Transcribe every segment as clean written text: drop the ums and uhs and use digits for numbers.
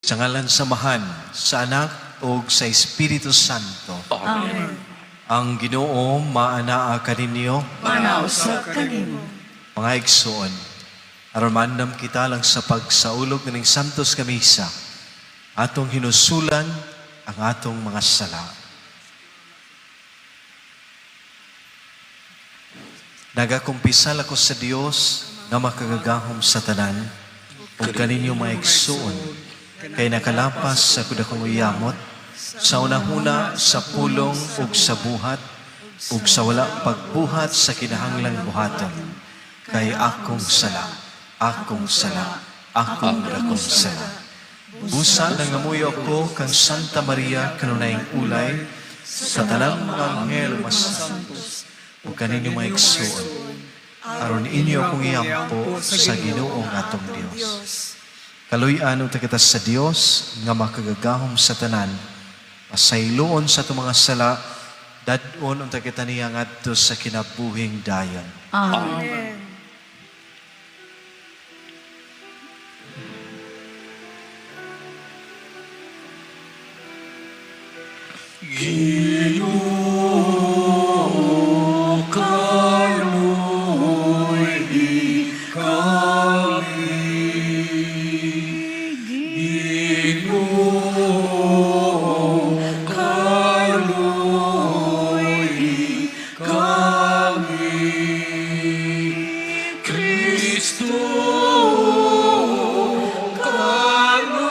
Sa ngalan sa Amahan, sa Anak, ug sa Espiritu Santo. Amen. Ang Ginoo maanaa kaninyo. Maanaa usab kanimo. Mga igsoon, aron maandam kita lang sa pagsaulog ng Santos nga Misa, atong hinusulan ang atong mga sala. Nagakumpisal ako sa Dios nga makagagahom sa tanan, ug kaninyo mga igsoon, kay nakalapas sa kudakong uyamot, sa unahuna sa pulong ug sa buhat, ug sa wala pagbuhat sa kinahanglang buhaton, kay akong sala, akong sala, akong dakong sala. Busa nangamuyo ako kang Santa Maria kanunayng ulay, sa tanang mga anghel mas santos, ug kaninyo mga igsoon, aron inyo akong iampo sa Ginoong atong Dios. Kaluy-an unta kita sa Dios nga makagagahom sa tanan, pasayloon sa atong mga sala, dad-on unta kita niya ngadto sa kinabuhing dayon. Amen. Ginoo, kaluy-i kami. Ginoo, kaluy-i kami. Kristo, kaluy-i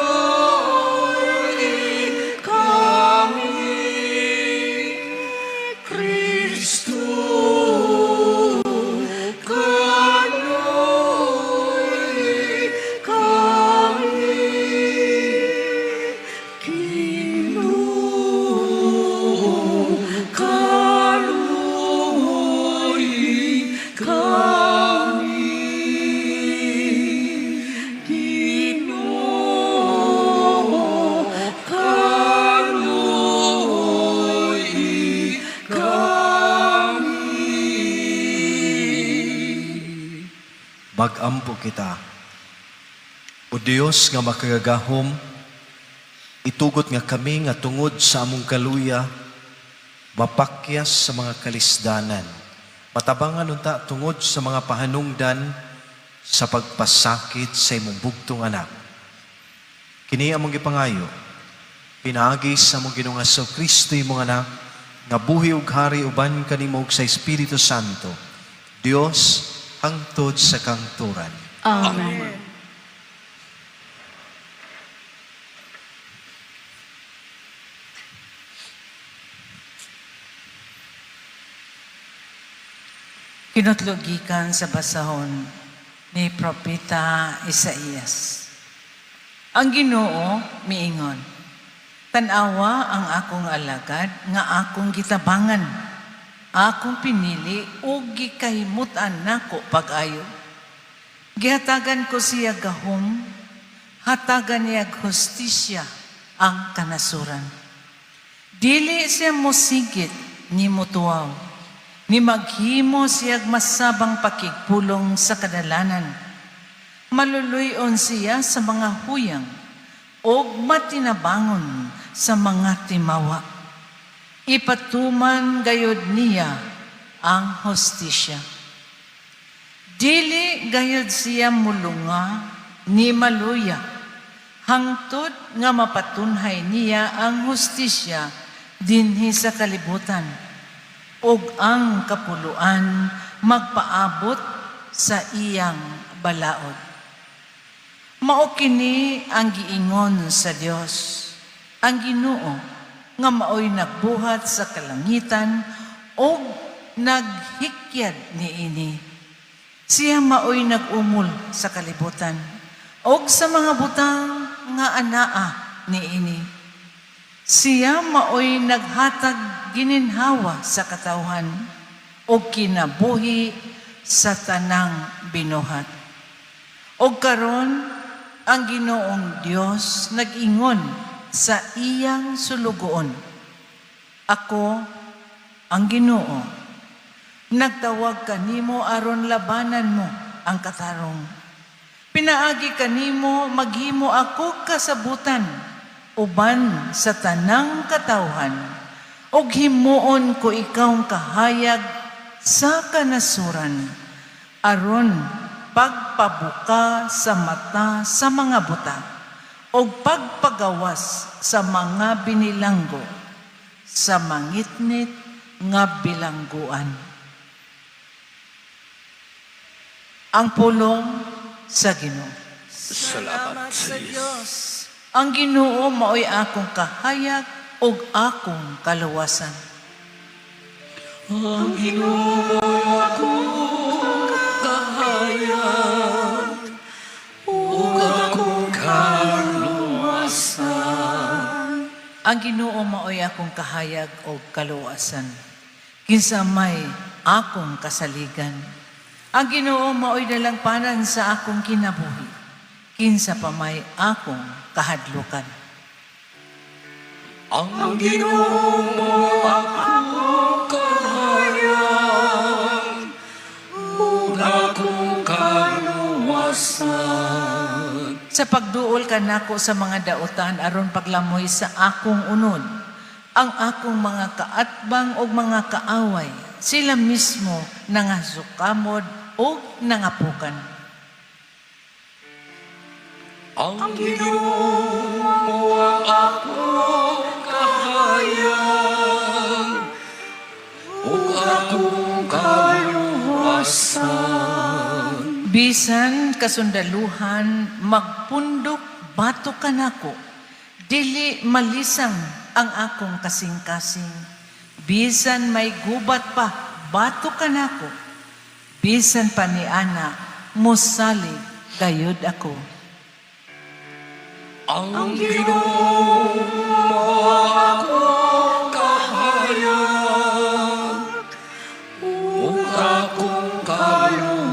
kami. Kristo, kaluy-i kami. Ginoo, kaluy-i kami. Ginoo, kaluy-i kami. Magampo kita. O Dios nga makagagahom, itugot nga kami nga tungod sa among kaluya, mapakyas sa mga kalisdanan, matabangan unta tungod sa mga pahanungdan sa pagpasakit sa imong bugtong anak. Kini among gipangayo, pinaagi sa among Ginoong Kristo imong anak, nga buhi ug hari uban kanimo ug sa Espiritu Santo, Dios hangtod sa kangturan. Amen. Kinutlo gikan sa basahon ni Propeta Isaías. Ang Ginoo miingon, tan-awa ang akong alagad nga akong gitabangan, akong pinili ug gikahimutan nako pag-ayo. Gihatagan ko siya gahom, hatagan niya hustisya ang kanasuran. Dili siya mosigit ni motuaw, ni maghimo siyag masabang pakigpulong sa kadalanan. Maluluy-on siya sa mga huyang ug matinabangon sa mga timawa. Ipatuman gayod niya ang hustisya. Dili gayod siya mulunga ni maluya, hangtod nga mapatunhay niya ang hustisya dinhi sa kalibutan, ug ang kapuluan magpaabot sa iyang balaod. Mao kini ang giingon sa Dios, ang Ginoo nga maoy nagbuhat sa kalangitan ug naghikyad niini. Siya maoy nag-umol sa kalibutan ug sa mga butang nga anaa niini. Siya maoy naghatag gininhawa sa katawhan ug kinabuhi sa tanang binuhat. Og karon ang Ginoong Dios nag-ingon sa iyang sulugoon, "Ako ang Ginoo. Nagtawag kanimo aron labanan mo ang katarong. Pinaagi kanimo maghimo ako kasabutan uban sa tanang katawhan ug himuon ko ikaw kahayag sa kanasuran aron pagpabuka sa mata sa mga buta ug pagpagawas sa mga binilanggo sa mangitngit nga bilangguan. Ang pulong sa Ginoo. Salamat sa Diyos. Ang Ginoo maoy akong kahayag ug akong kaluwasan. Ang Ginoo akong kahayag ug akong kaluwasan. Ang Ginoo maoy akong kahayag ug kaluwasan. Kinsa may akong kasaligan. Ang Ginoo maoy dalangpanan sa akong kinabuhi. Kinsa pa may akong kahadlukan. Ang Ginoo akong kahayag ug akong kaluwasan. Sa pagduol kanako sa mga dautan aron paglamoy sa akong unod, ang akong mga kaatbang ug mga kaaway, sila mismo nangasukamod ug nangapukan. Ang Ginoo ang akong kahayag ug akong kaluwasan. Bisan kasundaluhan magpundok batok kanako, dili malisang ang akong kasing-kasing. Bisan may gubat pa, batok kanako. Bisan pa ni ana, mosalig gayud ako. Ang Ginoo akong kahayag ug akong kaluwasan.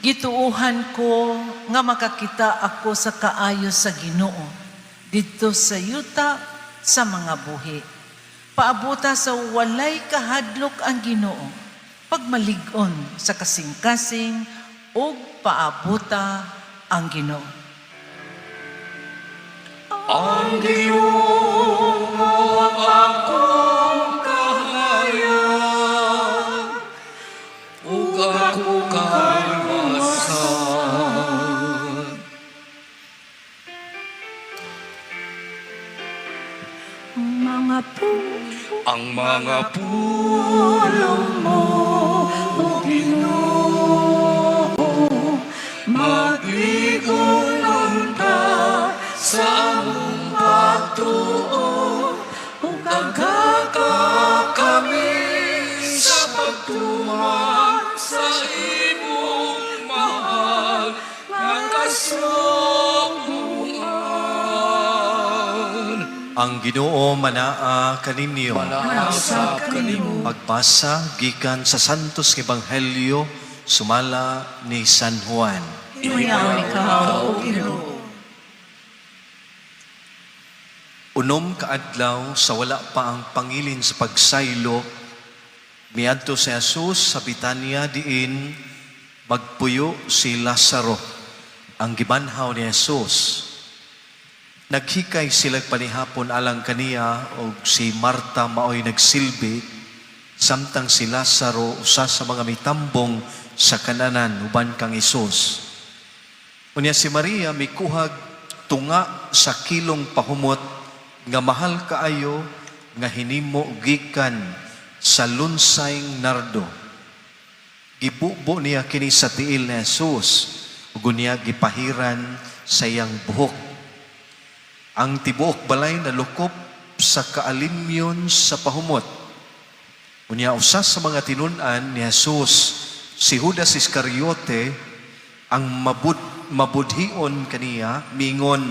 Gituuhan ko nga makakita ako sa kaayo sa Ginoo didto sa yuta sa mga buhi. Paabuta sa walay kahadlok ang Ginoo, pagmalig-on sa kasing-kasing ug paabuta ang Ginoo. Ang Ginoo akong kahayag ug akong kaluwasan. Mga puso Ang mga pulong mo, O Ginoo, magligon unta sa among pagtuo ug agaka kami sa pagtuman sa imong mahal nga kasuguan. Ang Ginoo manaa kaninyo. Manaa kanimo. Pagbasa gikan sa Santos Ebanghelyo sumala ni San Juan. Himayaon ikaw, O Ginoo. 6 ka adlaw sa wala pa ang pangilin sa pagsaylo, miadto si Jesus sa Bitanya diin magpuyo si Lazaro, ang gibanhaw ni Jesus. Naghikay sila panihapon alang kaniya og si Marta maoy nagsilbi, samtang si Lazaro usa sa mga mitambong sa kananan uban kang Hesus. Unya si Maria mikuhag tunga sa kilong pahumot nga mahal kaayo nga hinimo gikan sa lunsayng nardo. Gibubo niya kini sa tiil ni Jesus ug unya gipahiran sa iyang buhok. Ang tibuok balay nalukop sa kaalimyon sa pahumot. Unya usa sa mga tinun-an ni Jesus, si Judas Iscariote, ang mabudhion kaniya, mingon,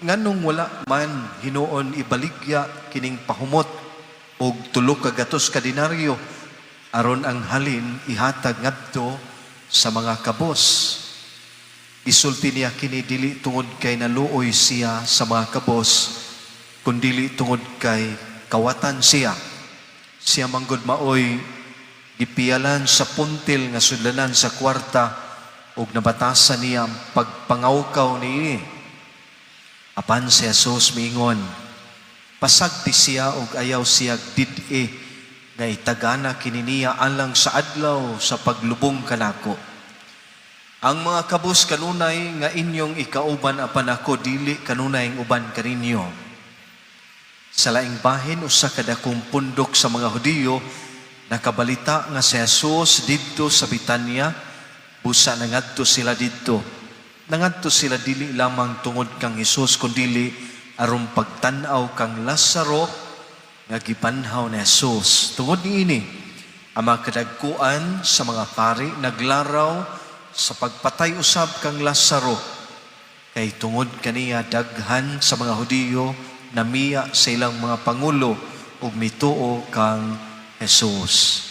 nganong wala man hinuon ibaligya kining pahumot og 300 ka denaryo aron ang halin ihatag ngadto sa mga kabos. Isulti niya kini dili tungod kay naluoy siya sa mga kabos, kundili tungod kay kawatan siya. Siya manggod maoy gipiyalan sa puntil nga sudlanan sa kwarta Ug nabatasan niya ang pagpangawkaw niini. Apan si Jesus miingon, "Pasagdi siya ug ayaw siya did-i nga itagana kini niya alang sa adlaw sa paglubong kanako. Ang mga kabus kanunay nga inyong ikauban, apan ako dili kanunay ang uban kaninyo." Sa laing bahin, usa ka dakong pundok sa mga Hudiyo nakabalita nga si Jesus didto sa Betania, busa nangadto sila didto. Nangadto sila dili lamang tungod kang Jesus kundili aron pagtan-aw kang Lazaro nga gibanhaw ni Jesus. Tungod niini, ang mga kadagkuan sa mga pari naglaraw sa pagpatay usab kang Lazaro kay tungod kaniya daghan sa mga Hudiyo namiya sa ilang mga pangulo ug mituo kang Jesus.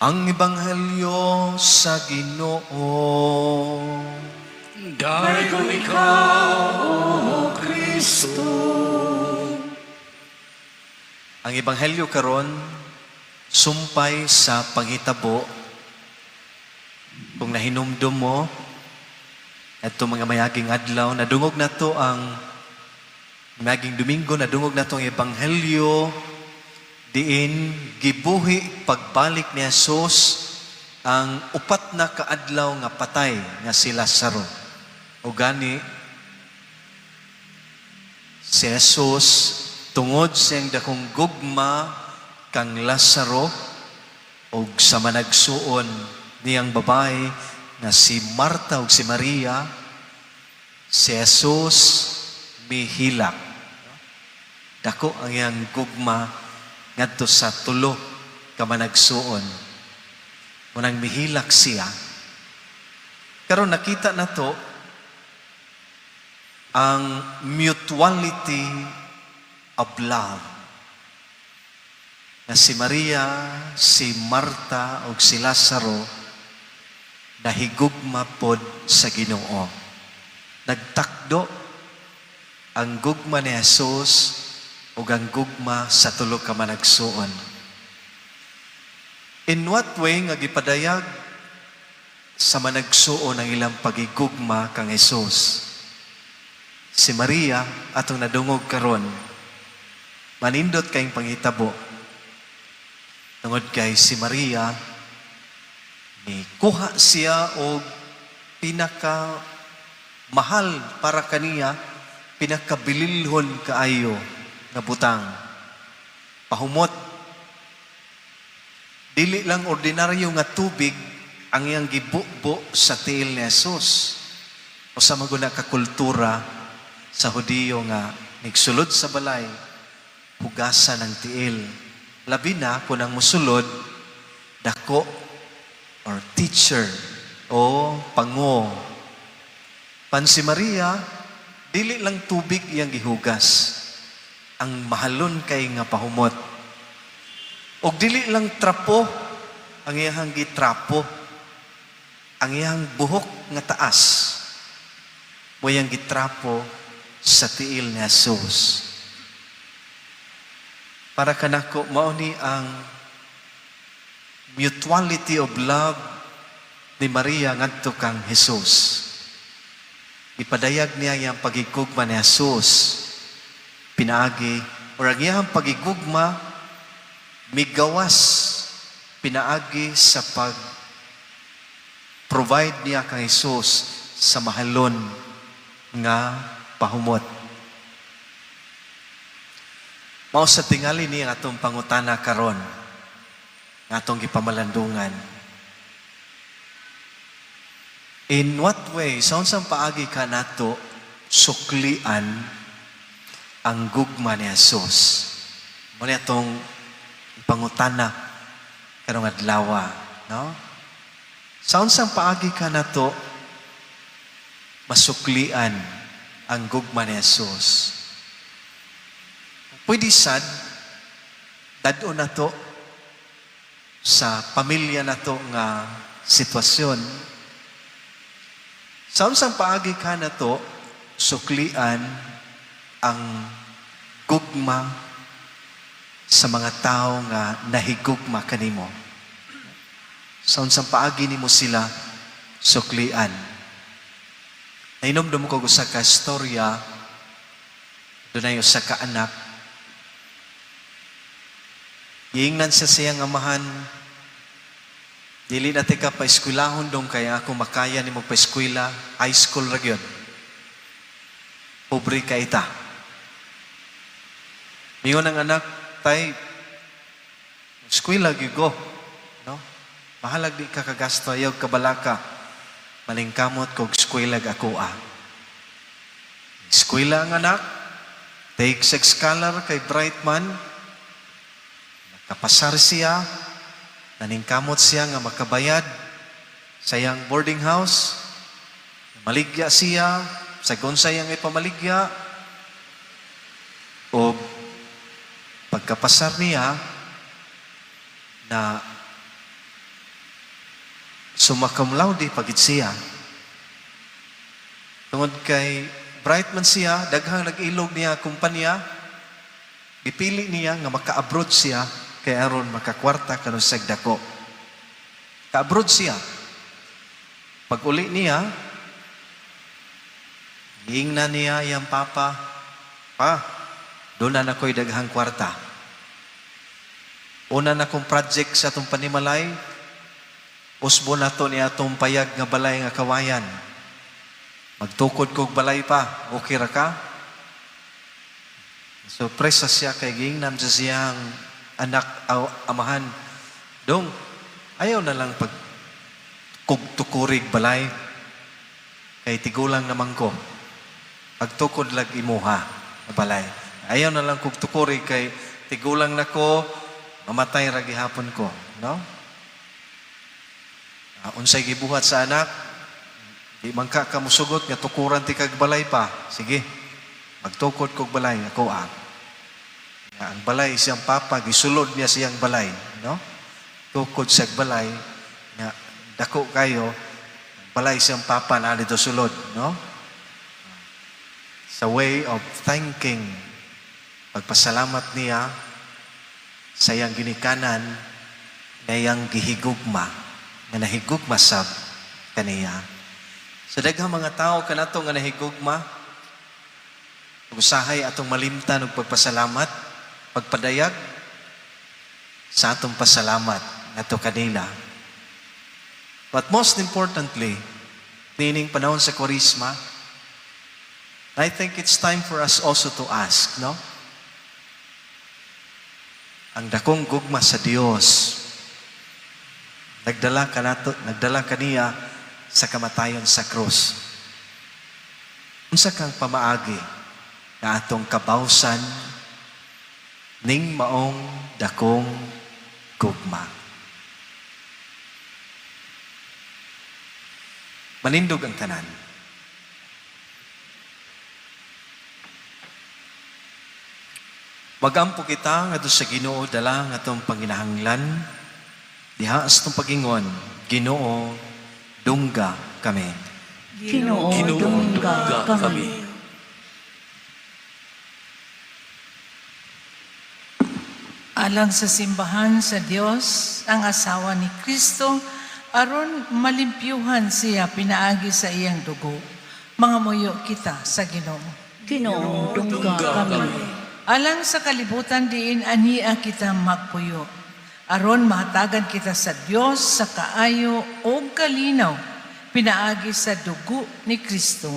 Ang Ebanghelyo sa Ginoo. Dayon ikaw, O Kristo. Ang Ebanghelyo karon sumpay sa panghitabo. Kung nahinumdum mo adto mga mayaging adlaw, nadungog nato ang mayaging Domingo, nadungog nato ang Ebanghelyo diin gibuhi pagbalik ni Jesus ang 4 na kaadlaw nga patay nga si Lazaro. O gani si Jesus, tungod sa iyang dakong gugma kang Lazaro ug sa managsuon niyang babae nga si Marta ug si Maria, si Jesus mihilak. Dako ang iyang gugma ngadto sa tulo ka managsuon. Munang mihilak siya. Karon nakita nato ang mutuality of love na si Maria, si Marta ug si Lazaro nahigugma pod sa Ginoo. Nagtakdo ang gugma ni Jesus ug ang gugma sa tulo ka managsuon. In what way nga gipadayag sa managsuon ang ilang pagigugma kang Jesus? Si Maria, atong nadungog karon, manindot kayong panghitabo. Tungod kay si Maria, ni kuha siya og pinaka mahal para kaniya, pinakabililhon kaayo nga butang. Pahumot. Dili lang ordinaryo nga tubig ang iyang gibubo sa tiil ni Jesus. O sa maguna ka kultura sa Hudiyo nga nigsulod sa balay, hugasan ang tiil. Labi na kung ang musulod, dako or teacher o pango. Pan si Maria, dili lang tubig iyang gihugas. Ang mahalon kay nga pahumot. Og dili lang trapo ang iyang gitrapo. Ang iyang buhok nga taas mo iyang gitrapo sa tiil ni Jesus. Para kanako, mao ni ang mutuality of love ni Maria ngadto kang Jesus. Ipadayag niya ang pagigugma ni Jesus pinaagi or ang iyang pagigugma migawas pinaagi sa pag provide niya kang Jesus sa mahalon nga pahumot. Mao sa tingali ni ang atong pangutana karon nga atong gipamalandungan. In what way, sa unsang paagi ka nato suklian ang gugma ni Jesus? Mao ni atong pangutana karong adlaw, no? Sa unsang paagi ka nato masuklian ang gugma ni Jesus? Pwede sad, dad-on nato sa pamilya nato nga sitwasyon. Sa unsang paagi ka nato suklian ang gugma sa mga tao nga nahigugma kanimo? Sa unsang paagi nimo sila suklian? Nahinomdom ko usa ka istorya, dunay usa ka anak. Giingnan siya sa iyang amahan, "Dili na tika pa eskwelahon, dong, kay ako makaya nimo pa eskwela, high school ra gyud. Pobre ka ita." Mingon ang anak, "Tay, eskwela gyud ko. No? Bahalag di ka kagasto, ayaw kabalaka. Malingkamot kog eskwela ako ah." Eskwela ang anak, take six scholar kay bright man, nakapasar siya, naningkamot siya nga makabayad sa iyang boarding house, maligya siya, sa unsay iyang ipamaligya, o pagkapasar niya na summa cum laude pa gyud siya. Tungod kay bright man siya, daghang nag-ilog niya kumpanya, gipili niya nga maka-abroad siya kay aron makakwarta kanusag dako. Ka-abroad siya. Pag uli niya, giingnan niya iyang papa, "Pa, duna na ko'y daghang kwarta. Una na kong project sa atong panimalay, usbo na to ni atong payag nga balay nga kawayan. Magtukod kog balay, pa, okay ra ka?" Sorpresa siya kay giingnan sa siyang anak aw, amahan, "Dong, ayaw na lang pag kugtukurig balay kay tigulang naman ko. Pagtukod lag imuha na balay. Ayaw na lang kog tukurig kay tigulang na ko, mamatay ra gihapon ko," no? Unsay gibuhat sa anak? "Di man ka kamusugot nga tukuran ti kag balay, pa. Sige. Magtukod kog balay ako ah." Nga ang balay siyang papa, gisulod niya siyang balay, no? Tukod sa balay nga dako kayo, balay siyang papa na dito sulod, no? Sa way of thanking, pagpasalamat niya sa iyang ginikanan nga iyang gihigugma, nga nahigugma sab kaniya. Sa daghang mga tao kanato nga nahigugma, usahay atong malimtan og pagpasalamat, pagpadayag sa atong pasalamat ngadto kanila. But most importantly, niining panahon sa Kwaresma, I think it's time for us also to ask, no? Ang dakong gugma sa Dios nagdala kanato, nagdala kaniya sa kamatayon sa krus. Unsa kang pamaagi nga atong kabawsan ning maong dakong gugma? Manindog ang tanan. Magampo kita ngadto sa Ginoo dala ang atong panginahanglan diha sa atong pagingon, "Ginoo, dungga kami." Ginoo, Ginoo, dungga kami. Alang sa simbahan sa Dios, ang asawa ni Kristo, aron malimpyuhan siya pinaagi sa iyang dugo. Mangamuyo kita sa Ginoo. Ginoo, dungga kami. Alang sa kalibutan diin ania kita magpuyo, aron mahatagan kita sa Dios sa kaayo o kalinaw pinaagi sa dugo ni Kristo.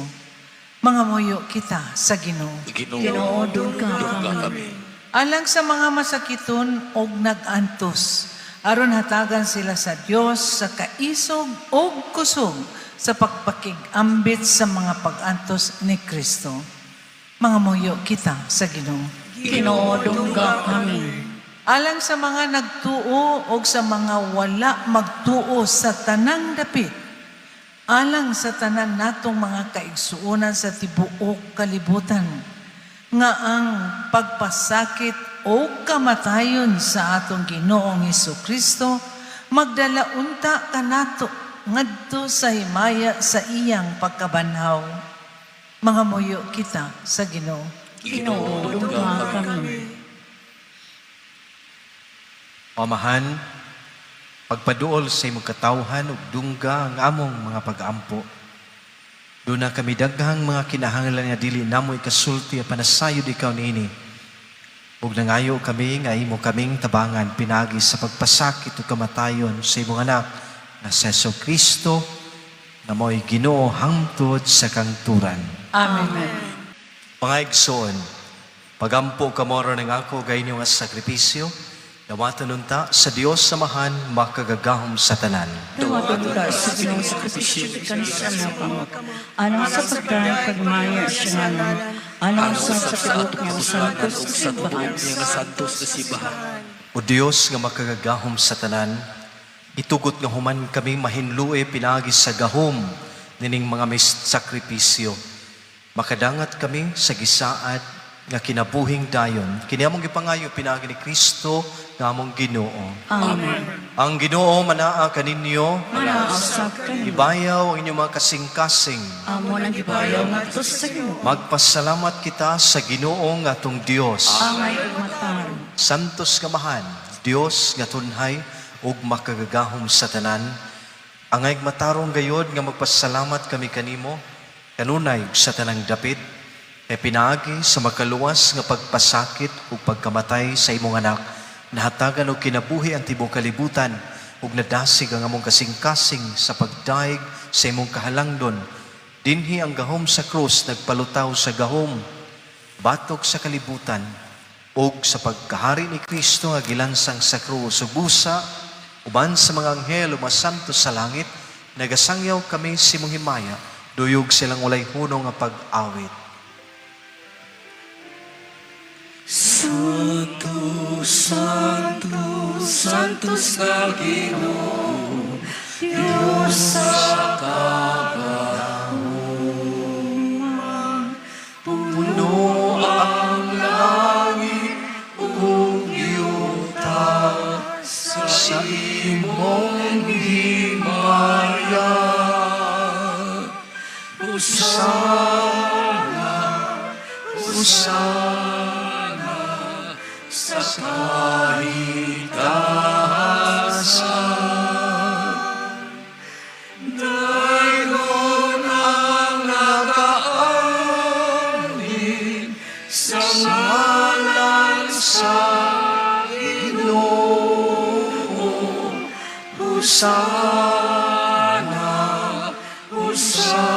Mangamuyo kita sa Ginoo. Ginoo, Ginoo, dungga dungga kami. Kami. Alang sa mga masakiton og nag-antos, aron hatagan sila sa Dios sa kaisog og kusog sa pagpakig-ambit sa mga pag-antos ni Kristo. Mangamuyo kita sa Ginoo. Ginoo, dungga kami. Alang sa mga nagtuo og sa mga wala magtuo sa tanang dapit, alang sa tanan natong mga kaigsuonan sa tibuok kalibutan, nga ang pagpasakit o kamatayon sa atong Ginoong Kristo magdala unta kanato ngadto sa himaya sa iyang pagkabanhaw. Mangamuyo kita sa Ginoo. Ginoo, dungga kami. Amahan, Pagpaduol sa imong katawhan ug dungga ang among mga pag-ampo. Duna kami daghang mga kinahanglan nga dili namo ikasulti apan nasayod ikaw niini. Ug nangayo kami nga imo kaming tabangan pinaagi sa pagpasakit ug kamatayon sa imong anak na si Hesus Kristo na mao'y Ginoo hangtod sa kangturan. Amen. Mga igsoon, pagampo kamo aron ang ako ug inyo nga sakripisyo, dawatan unta sa Dios Amahan makagagahom sa tanan. Dawaton ka sa Ginoong sakripisyo gikan sa among kamot. Alang sa pagdayeg pagmaya sa ngalan, alang sa tibuok niya nga santos ug sa tibuok simbahan. niya nga santos nga simbahan. O Dios nga makagagahom sa tanan, itugot nga human kami mahinlue pinaagi sa gahom nining mga may sakripisyo. Makadangat kami sa gisaad nga kinabuhing dayon. Kini among gipangayo pinaagi ni Kristo nga among Ginoo. Amen. Ang Ginoo manaa kaninyo, Manaa usab kanimo. ibayaw ang inyong mga kasing-kasing. Amo nang gibayaw ngadto sa Ginoo. Magpasalamat kita sa Ginoo nga atong Dios. Angay ug matarong. Santos nga Amahan, Dios nga tunhay ug makagagahom sa tanan. Angay matarong gayod nga magpasalamat kami kanimo kanunay ug sa tanang dapit kay pinaagi sa makaluwas nga pagpasakit ug pagkamatay sa imong anak, nahatagan og kinabuhi ang tibuok kalibutan ug nadasig ang among kasing-kasing sa pagdaig sa imong kahalangdon. Dinhi ang gahom sa krus nagpalutaw sa gahom batok sa kalibutan ug sa pagkahari ni Kristo nga gilansang sa krus ug busa uban sa mga anghel ug mga santo sa langit, nagasangyaw kami sa imong himaya, duyog silang walay hunong nga pag-awit. Santo, Santo, Santos nga Ginoo, Dios sa kagahuma, puno ang langit ug yuta sa imong himaya. Hosana, Hosana sa kahitasan. Dayon ang nakaanhi sa ngalan sa Ginoo. Hosana, Hosana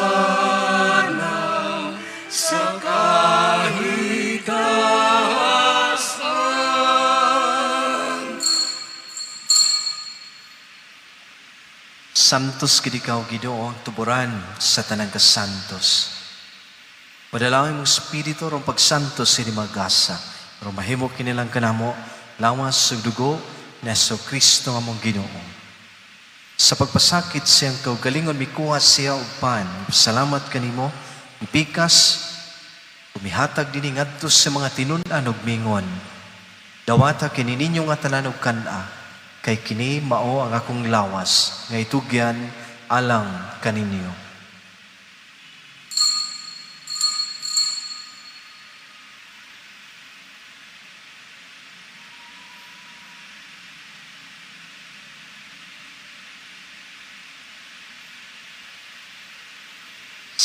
sa kahitasan. Santos gid ikaw, Ginoo, ang tuburan sa tanang kasantos. Padala imong Espiritu aron pagsantos sini mga gasa, aron mahimo kinilang kanamo lawas ug dugo ni Hesus Kristo nga among Ginoo. Sa pagpasakit siyang kaugalingon, mikuha siya og pan. Salamat kanimo, mipikas, mihatag dinhi ngadto sa mga tinun-an ug mingon: "Dawata kini ninyo nga tanan og kan-a, kay kini mao ang akong lawas nga itugyan alang kaninyo."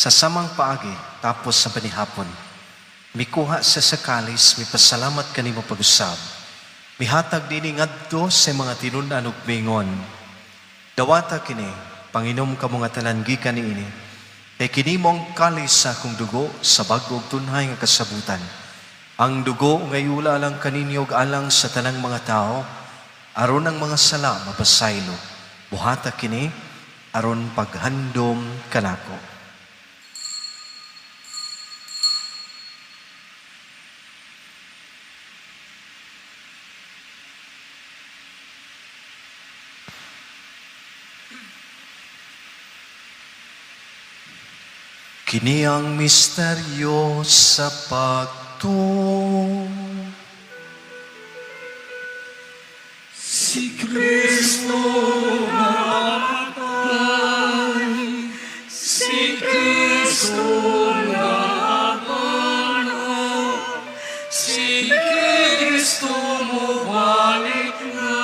Sa samang paagi, tapos sa panihapon, mikuha siya sa kalis, mipasalamat kanimo pag-usab. Mihatag dinhi ngadto sa mga tinun-an ug mingon: "Dawata kini, panginom kamo nga tanan gikan niini. Kay kini mao ang kalis sa akong dugo sa bag-o ug tunhay nga kasabutan. Ang dugo nga iula alang kaninyo ug alang sa tanang mga tao, aron ang mga sala mapasaylo. Buhata kini aron paghandom kanako." Kini ang misteryo sa pagtuo. Si Kristo namatay, si Kristo nabanhaw, si Kristo mobalik na.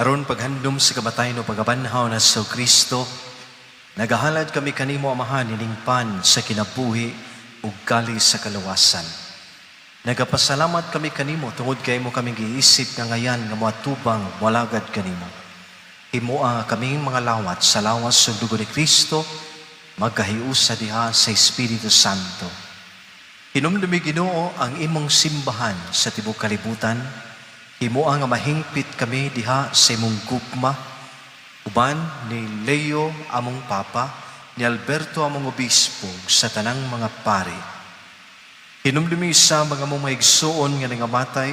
Karon paghandom sa kamatayon ug pagkabanhaw ni Kristo, nagahalad kami kanimo, Amahan, ining pan sa kinabuhi ug kalis sa kaluwasan. Nagapasalamat kami kanimo tungod kay imo kaming giisip nga angayan nga moatubang, moalagad kanimo. Himoa kaming mga lawat sa lawas ug dugo ni Kristo magkahiusa diha sa Espiritu Santo. Hinumdumi, Ginoo, ang imong simbahan sa tibok kalibutan. Himoa nga mahingpit kami diha sa imong gugma uban ni Leo among Papa, ni Alberto among Obispo, ug sa tanang mga pari. Hinumdumi sa mga among mga igsuon nga nangamatay,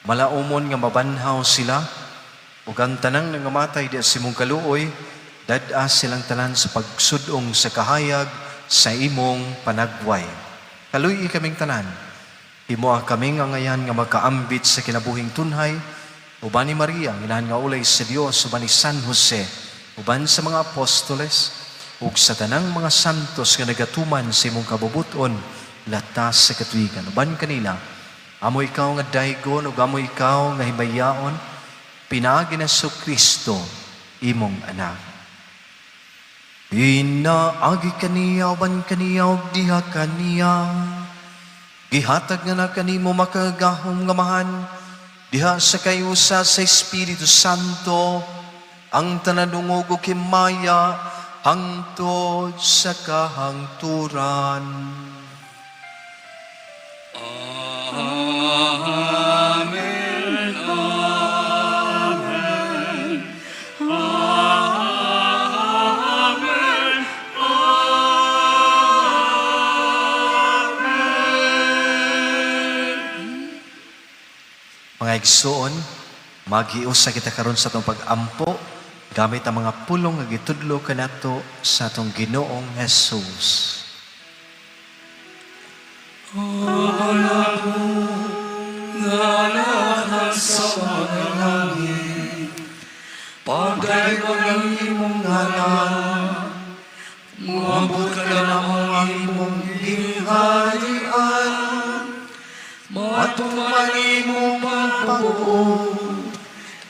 malaumon nga mabanhaw sila, ug ang tanang nangamatay diha sa imong kaluoy, dad-a silang tanan sa pagsud-ong sa kahayag sa imong panagway. Kaluy-i kaming tanan. Himoa kaming angayan nga makaambit sa kinabuhing tunhay, uban ni Maria, ang inahan nga ulay sa Dios, uban ni San Jose, uban sa mga apostoles, ug sa tanang mga santos nga nagatuman sa imong kabubuton, latas sa katuigan. Uban kanila, amo ikaw nga daygon, ug amo ikaw nga himayaon, pinaagi ni Kristo, imong anak. Pinaagi kaniya, uban kaniya, ug diha kaniya, gihatag nga na kanimo makagagahom nga Amahan, diha sa kayusa sa Espiritu Santo, ang tanan dungog ug himaya hangtod sa kahangturan. Amen. Amen. Amen. Amen. Mga igsoon, maghiusa kita karon sa atong pag-ampo gamit ang mga pulong nga gitudlo kanato sa atong Ginoong Jesus. Nga sa mga langit, pagdaygon ang imong ngalan, moabot kanamo ang imong gingharian, matuman imong pagbuot,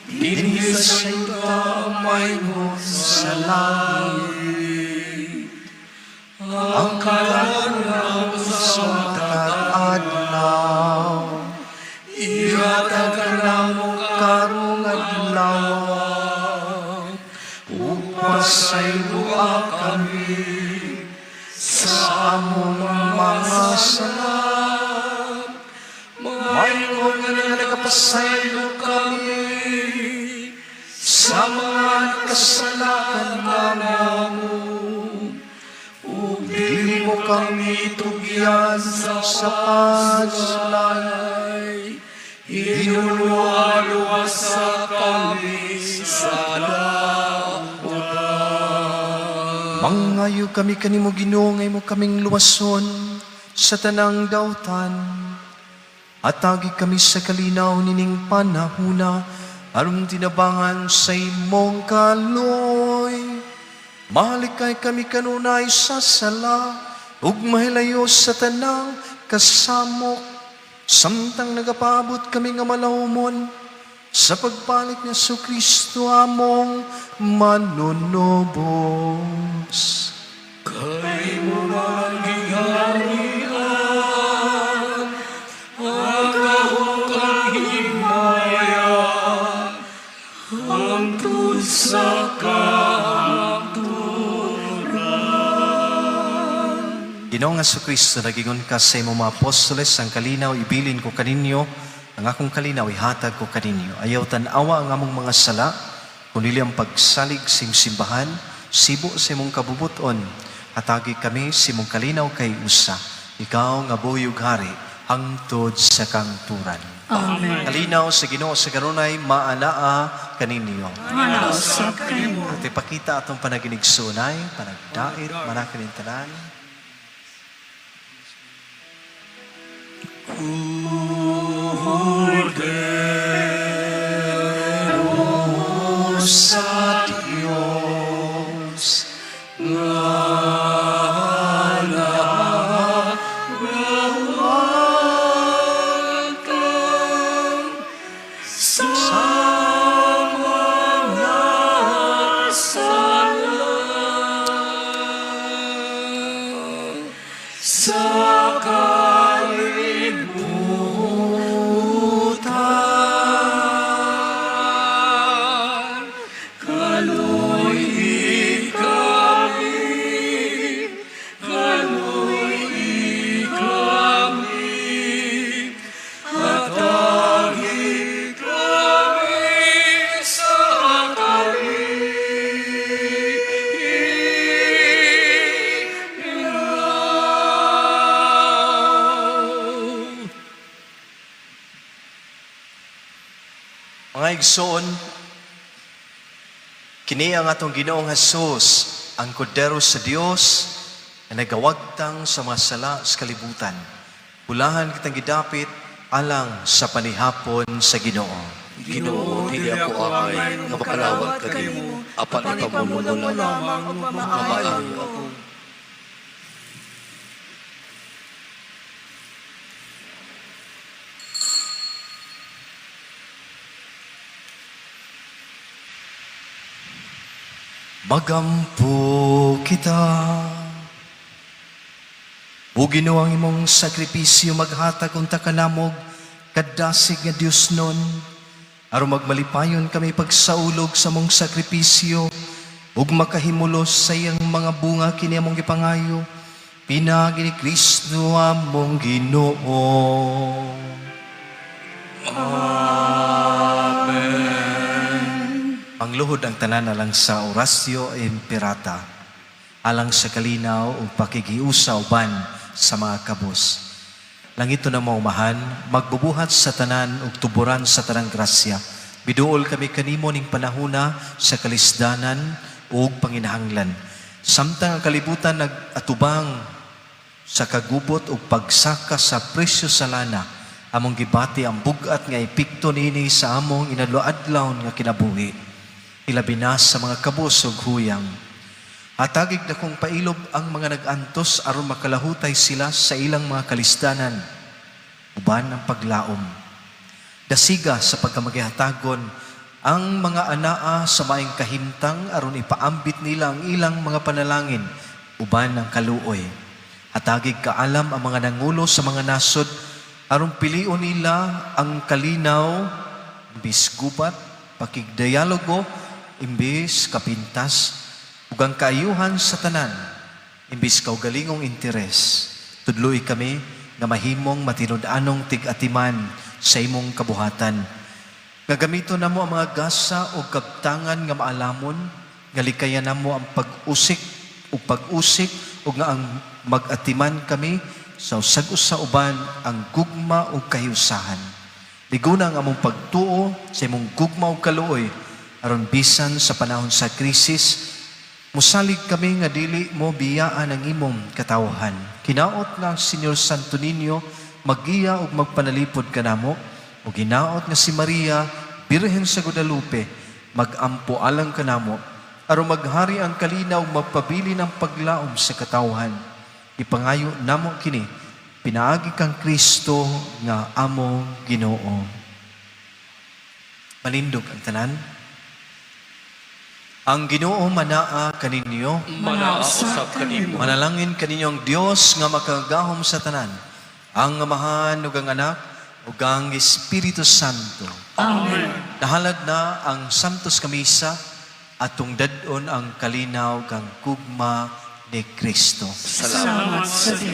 dinhi sa yuta mahimo sa langit. Ang kalan sa matag adlaw, ihatag kanamo karong adlaw, ug pasayloa kami sa among mga sala, maingon nga nagapasaylo kami sa mga nakasala kanamo, ug dili mo kami tugyan sa pagsulay, hinulua-luwasa kami sa dautan. Mangayo kami kanimo, Ginoo, nga imo kaming luwason sa tanang dautan. Hatagi kami sa kalinaw nining panahuna aron tinabangan sa imong kaluoy. Malikay kami kanunay sa sala ug mahilayo sa tanang kasamok samtang nagapaabot kami nga malawmon sa pagbalik ni Kristo among manunubos. Kay imo man ang gingharian, ang gahom kag himaya, hangtod sa kahangturan. Ginoong Kristo, nagingon ka sa imong mga apostoles, "Ang kalinaw ibilin ko kaninyo, ang akong kalinaw ihatag ko kaninyo. Ayaw tan-awa ang among mga sala, kundi ang pagsalig sa imong simbahan, sibo sa imong kabubuton. Hatagi kami sa imong kalinaw kay usa. Ikaw nga buhi ug hari, hangtod sa kahangturan." Amen. Kalinaw sa Ginoo sa kanunay maanaa kaninyo. Maanaa usab kanimo. At ipakita atong panaginigsunay, panagdait, manakining tanan. Kordero sa Diyos nga nagawatang sa mga Sa kalibutan. Kaluy-i kami, kaluy-i kami, hatagi kami sa kalinaw. Mga igsoon, kini ang atong Ginoong Hesus, ang kordero sa Dios nga nagawagtang sa mga sala sa kalibutan. Bulahan kitang gidapit alang sa panihapon sa Ginoo. Ginoo, dili ako angay nga makalawat kanimo, apan ipamulong mo lamang ug ug mamaayo mamaayo ako. Magampo kita. O Ginoo, ang imong sakripisyo maghatag unta kanamog kadasig nga Dios nun. Aron magmalipayon kami pagsaulog sa mong sakripisyo ug makahimulos sa iyang mga bunga kini among gipangayo. Pinaagi ni Kristo among Ginoo. Pangluhod ang tanan alang sa Oratio Imperata, alang sa kalinaw ug pakigiusa uban sa mga kabus. Langit na maumahan, magbubuhat sa tanan ug tuburan sa tanang grasya. Biduol kami kanimo ning panahuna sa kalisdanan ug panginahanglan. Samtang ang kalibutan nag-atubang sa kagubot ug pagsaka sa presyo sa lana, among gibati ang bug-at nga epekto niini sa among inadlaw-adlaw nga kinabuhi, ilabi na sa mga kabus ug huyang. Hatagig dakong pailob ang mga nag-antos aron makalahutay sila sa ilang mga kalisdanan uban ang paglaom. Dasiga sa pagkamagihatagon ang mga anaa sa maayong kahimtang aron ipaambit nila ang ilang mga panalangin uban ang kaluoy. Hatagig kaalam ang mga nangulo sa mga nasod aron pilion nila ang kalinaw imbis gubat, pakigdialogo imbis kapintas, ug ang kaayuhan sa tanan imbis kaugalingong interes. Tudloi kami nga mahimong matinud-anong tig-atiman sa imong kabuhatan. Nga gamito namo ang mga gasa o kabtangan nga maalamon, nga likayan namo ang pag-usik o pag-usik ug nga ang mag-atiman kami sa usag-usa uban ang gugma ug kahiusahan. Liguna ang among pagtuo sa imong gugma ug kaluoy aron bisan sa panahon sa krisis, musalig kami nga dili mo biyaan ang imong katawhan. Kinaot nga ang Senyor Santo Niño magiya ug magpanalipod kanamo, ug ginaot nga si Maria Birhen sa Guadalupe magampo alang kanamo aron maghari ang kalinaw ug magpabili ng paglaom sa katawhan. Ipangayo namo kini pinaagi kang Kristo nga among Ginoo. Manindog ang tanan. Ang Ginoo manaa kaninyo. Manaa usab kanimo. Manalangin kaninyo ang Dios nga makagagahom sa tanan, ang Amahan ug ang Anak ug ang Espiritu Santo. Amen. Nahalad na ang Santos Kamisa atong dad-on ang kalinaw kang gugma ni Kristo. Salamat sa Diyos.